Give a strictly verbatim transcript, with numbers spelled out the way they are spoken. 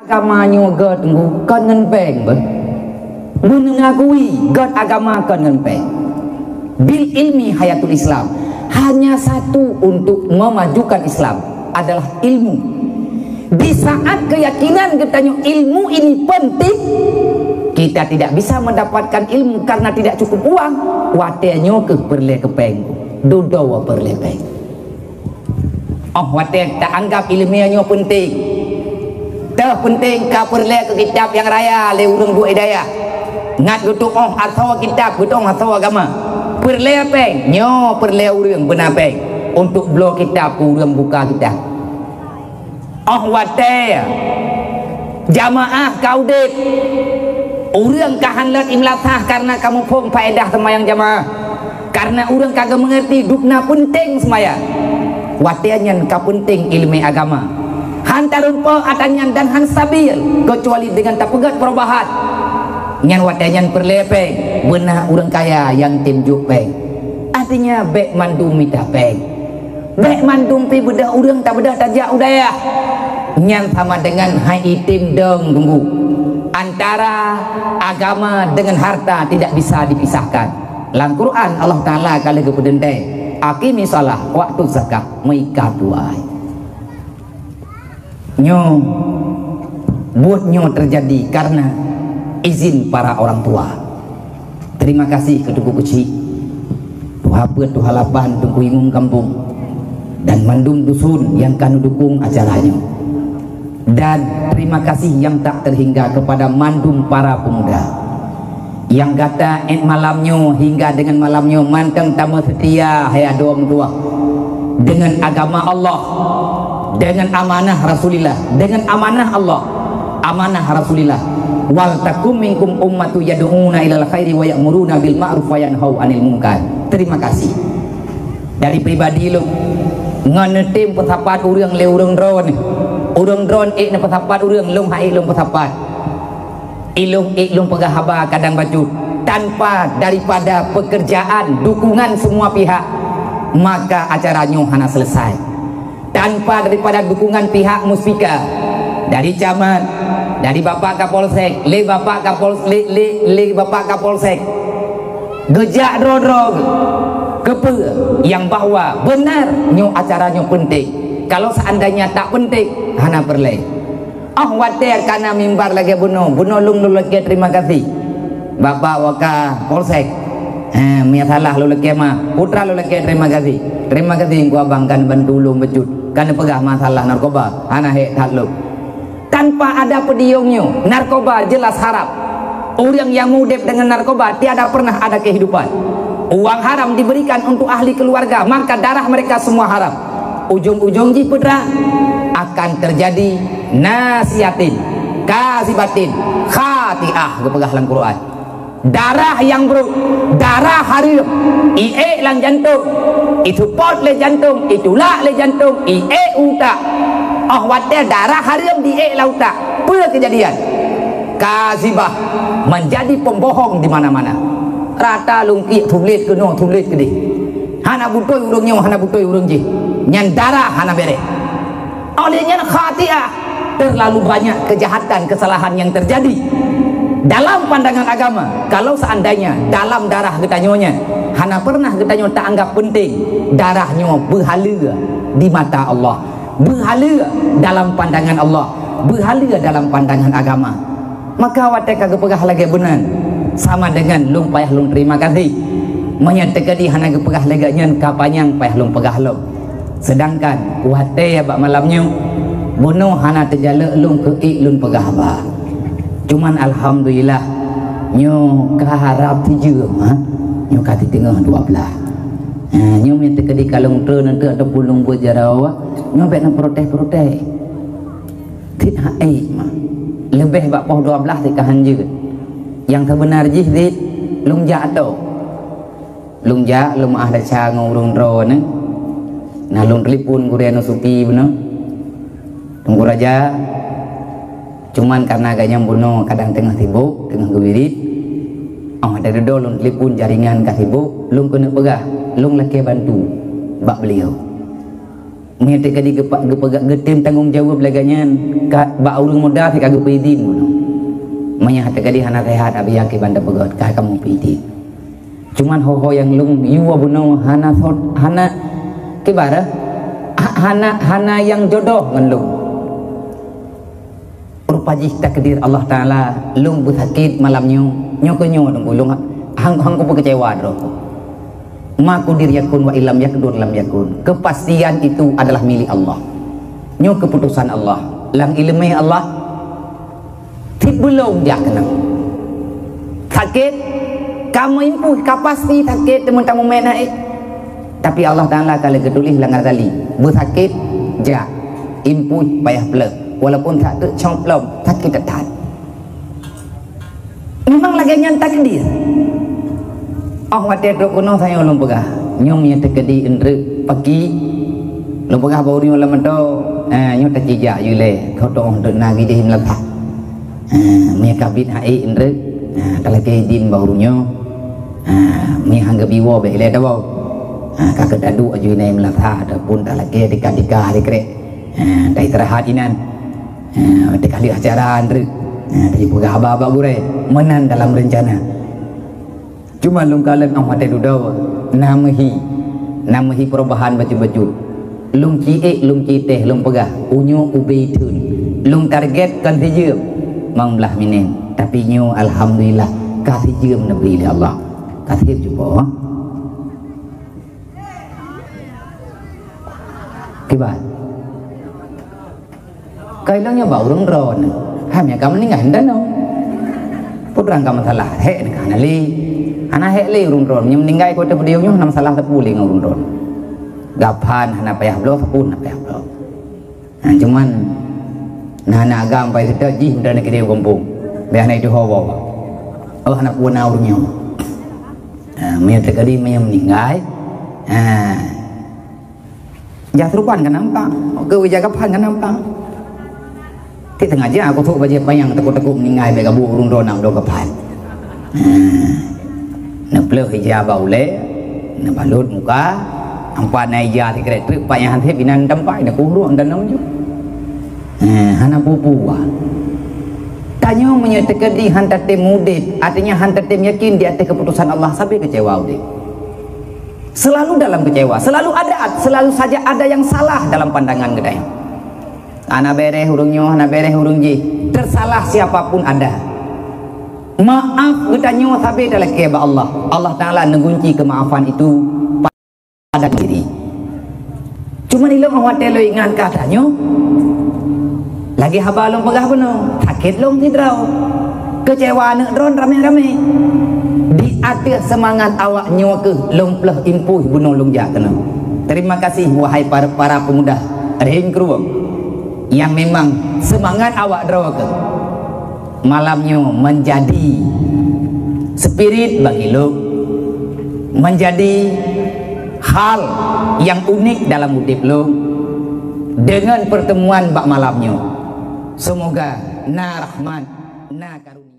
Agama nyoe gét teungku kon ngon péng beh. Meungeungakui gét agama kon ngon péng. Bil ilmi hayatul Islam. Hanya satu untuk memajukan Islam adalah ilmu. Di saat keyakinan geutanyoe ilmu ini penting, kita tidak bisa mendapatkan ilmu karena tidak cukup uang. Watée nyoe keuh peureulée keu péng. Dudoe peureulée péng. Óh watée taanggap iéleumé nyoe peunteng, teuh peunteng ka peureulée keu kitab nyang raya lé ureuëng buet hidayah. Ngat geutuoh asoe kitab, geutuoh asoe agama. Peureulée péng, nyoe peureulée ureuëng beuna péng untuk bloe kitab keu ureuëng buka kitab. Óh watée jamaah ka udeb, ureuëng ka hán lôt imeulasah kareuna ka muphom faedah seumayang jamaah. Kareuna ureuëng ka geumeungeurti dubna peunteng seumayang, watée nyan ka peunteng iéleumé agama. Hán tarumpok atra nyan dan hán sabil keucuali deungon tapeugét peurubatan. Nyan watée nyan peureulée péng, beuna ureuëng kaya nyang tem jok péng. Artinya bék mandum mita péng. Bék mandum pi beudôh ureuëng tabeudôh tajak u dayah. Nyan sama deungon hai item dong teungku. Antara agama dengan harta tidak bisa dipisahkan. Lam Quran Allah Taala ka lheueh geupeuteuntée, "Aqimi shalah, waktu zakat, meuikat dua." Nyoe buet nyoe teujadi kareuna izin para orang tua. Terima kasih keu Teungku Keuchik, Tuha Peuet, Tuha Lapan, Teungku Imum Kampung, dan mandum dusun nyang ka neudukong acara nyoe. Dan terima kasih nyang tak terhingga kepada mandum para pemuda nyang gata ék malam nyoe hingga deungon malam nyoe mantong tameuseutia hai adoe meutuah deungon agama Allah, deungon amanah Rasulillah, deungon amanah Allah, amanah Rasulillah. "Wal takum minkum ummatu yad'una ilal khairi wa ya'muruna bil ma'ruf wa yanhau 'anil munkar." Terima kasih. Dari pribadi lôn, ngon neutem peusapat ureuëng lé ureuëng droeneuh. Ureuëng droeneuh ék neupeusapat ureuëng, lôn han ék lôn peusapat. Ilôn ék lôn peugah haba kadang bacut, tanpa daripada pekerjaan dukungan semua pihak, maka acara nyoe hana selesai. Tanpa daripada dukungan pihak muspika, dari camat, dari Bapak Kapolsek, lé Bapak Kapol-, lé, lé, lé Bapak Kapolsek, geujak droe-droe keupeue nyang bahwa benar nyoe acara nyoe peunteng. Kalau seandainya tak peunteng, hana peureulée. Óh watée ka na mimbar lagée bunoe, bunoe lôn lôn lakée terima kasih. Bapak Waka Polsek, eh, meunyo salah lôn lakée ma, putra lôn lakée terima kasih. Terima kasih Teungku Abang ka neubantu lôn bacut, ka neupeugah masalah narkoba, hana hék that lôn. Tanpa ada peudiyong nyoe, narkoba jelas haram. Ureuëng nyang udeb deungon narkoba tiada pernah ada kehidupan. Uang haram diberikan untuk ahli keluarga, maka darah mereka semua haram. Ujong-ujong jih peue teuma? Akan terjadi nasiatin, kazibatin, khati'ah, geupeugah lam Quran. Darah nyang brok, darah hareuem, iék lam jantong, isupot lé jantong, itulak lé jantong, iék u utak. Óh watée darah hareuem diék lam utak, peue keujadian? Kazibah, menjadi pembohong di mana-mana. Rata lungkiek tuléh keunoe, tuléh keudeh. Hana beutôi ureuëng nyoe, hana beutôi ureuëng jih. Nyan darah hana béréh. Oleh nyan khati'ah, terlalu banyak kejahatan, kesalahan yang terjadi dalam pandangan agama. Kalau seandainya dalam darah geutanyoe nyan hana pernah geutanyoe taanggap penting, darah nyoe beuhaleue di mata Allah, beuhaleue dalam pandangan Allah, beuhaleue dalam pandangan agama. Maka watée ka geupeugah lagée meunan, sama deungon lôn payah lôn terima kasih. Meunyo teukeudi hana geupeugah lagée nyan, ka panyang payah lôn peugah lom. Seudangkan watée bak malam nyoe, bunoe hana teujalok lôn keu ék lôn peugah haba. Cuman alhamdulillah, nyoe ka harab sijeuem, ha? Nyoe ka siteungoh dua blaih. Ha, nyoe meunyo teukeudi ka lôn treun eunteuk ataupun lôn buet jaroe, nyoe bék neuprotes-protes. Cit hana ék mah. Leubeh bak poh dua blaih cit ka hán jeuet. Nyang seubeuna jih cit lôn jak atô. Lôn jak, lôn meu'ah desya ngon ureuëng droeneuh. Na lôn telepon gurée nyoe Suki bunoe. Teungku Raja, cuman kareuna gobnyan bunoe kadang teungoh sibok, teungoh geuwirit. Óh, dudoe lôn telepon jaringan ka sibok, lôn keuneuk peugah, lôn lakée bantu bak beuliau. Meunyoe teukeudi geupa-, geupeugah, geutem tanggong jaweueb lagée nyan, ka, bak ureuëng muda sit ka geupeuidin bunoe. Meunyoe teukeudi hana seuhat, abi nyang kiban teupeugah, ka kamoe peuidin. Cuman ho-ho nyang lôn yue bunoe hana sot, hana, kiban, ha-, hana, hana nyang jodoh ngon lôn. Rupa jih takdir Allah Taala, lôn beusakét malam nyoe, nyoe keu nyoe teungku, lôn hang, hang kupeukeucewa droe. Ma kudir yakun wa illam yakdur lam yakun. Kepastian itu adalah milik Allah. Nyoe keputusan Allah. Lam ileumé Allah, sit beulom jak keunoe. Sakét, ka meuimpui, ka pasti sakét, teuma tamumé naik. Tapi Allah Taala ka lheueh geutuléh lam Ghazali, beusakét, jak, impui, payah pleueh. Walaupun that teuk cong plom, sakét that-that. Memang lagée nyan takdir. Oh watée trok keunoe sayoe lôn peugah, nyoe meunyoe teukeudi eunteuk paki, lôn peugah bak ureuëng nyoe lam meuto, eh, nyoe tacijak yue lé, kotong deuek na gideh meulathah. Eh, meunyoe ka bit hai eunteuk, eh, talakée idin bak ureuëng nyoe. Ha, mi hang geubiwoe bék ilée tawoe. Ha, ka keuh taduek aju inan meulathah ataupun talakée tika-tika dikrek. Ha, taistirahat inan. Ha, teuka lheueh acara andreuk. Ha, tajipeugah haba bak gurée. Meunan dalam reuncana. Cuma lôn kalon 'oh watée dudoe, na meuhi. Na meuhi perubahan bacut-bacut. Lôn ciék, lôn citéh, lôn peugah, unyok ubé theun. Lôn target kon sijeuem, limong blaih minét. Tapi nyoe alhamdulillah, ka sijeuem neubri lé Allah. Ka sijeuem cuba. Kiban. Ka ilong nyoe bak ureuëng droeneuh. Hai meunyoe ka meuninggai hana nyoe. Peue trang ka masalah, hék ka hana lé. Hana hék lé ureuëng droeneuh. Meunyoe meuninggai keu watée peudeueng nyoe hana masalah sapeue lé ngon ureuëng droeneuh. Gaphan hana payah bloe, sapeue hana payah bloe. Ha, cuman na aneuk agam pai seutôt jih meuteumé keudéh gampông. Bék hana itu ho woe. Oh hana peue na ureuëng nyoe. Ha, meunyoe teukeudi meunyoe meuninggai. Ha. Jah seureupan ka nampak, keu ija gaphan ka nampak. Ti teungaja aku trok bajée panyang takot-takot meuninggai bék gabuek ureuëng droeneuh gaphan. Neupleuh ija bak ulée, neubalot muka, ampat na ija sikrek treuk pat nyang hanseb inan tampai neukuh rueng dan nonjok. Hana peue-peue. Tanyoe meunyoe teukeudi han tatem udeb, artinya han tatem yakin di ateueh keuputusan Allah, sabe keucewa udeb. Selalu dalam kecewa, selalu ada, selalu saja ada yang salah dalam pandangan geutanyoe. Hana bereh ureuëng nyoe, hana bereh ureuëng jih. Tersalah siapapun ada. Maaf geutanyoe sabe talakée bak Allah. Allah Taala neugunci keumaafan itu pada diri. Cuma ilong watée lôn ingat keu tanyoe, lagée haba lôn peugah bunoe, sakét lom sidroe. Keucewa aneuk droen ramé-ramé. Di ateueh seumangat awak nyoe keuh lôn pleuh impui bunoe lôn jak keunoe. Terima kasih wahai para, para pemuda Rheng Krueng nyang memang seumangat awak droe keuh. Malam nyoe menjadi spirit bagi lôn, menjadi hal yang unik dalam udeb lôn dengan pertemuan bak malam nyoe. Semoga na rahmat, na karunia.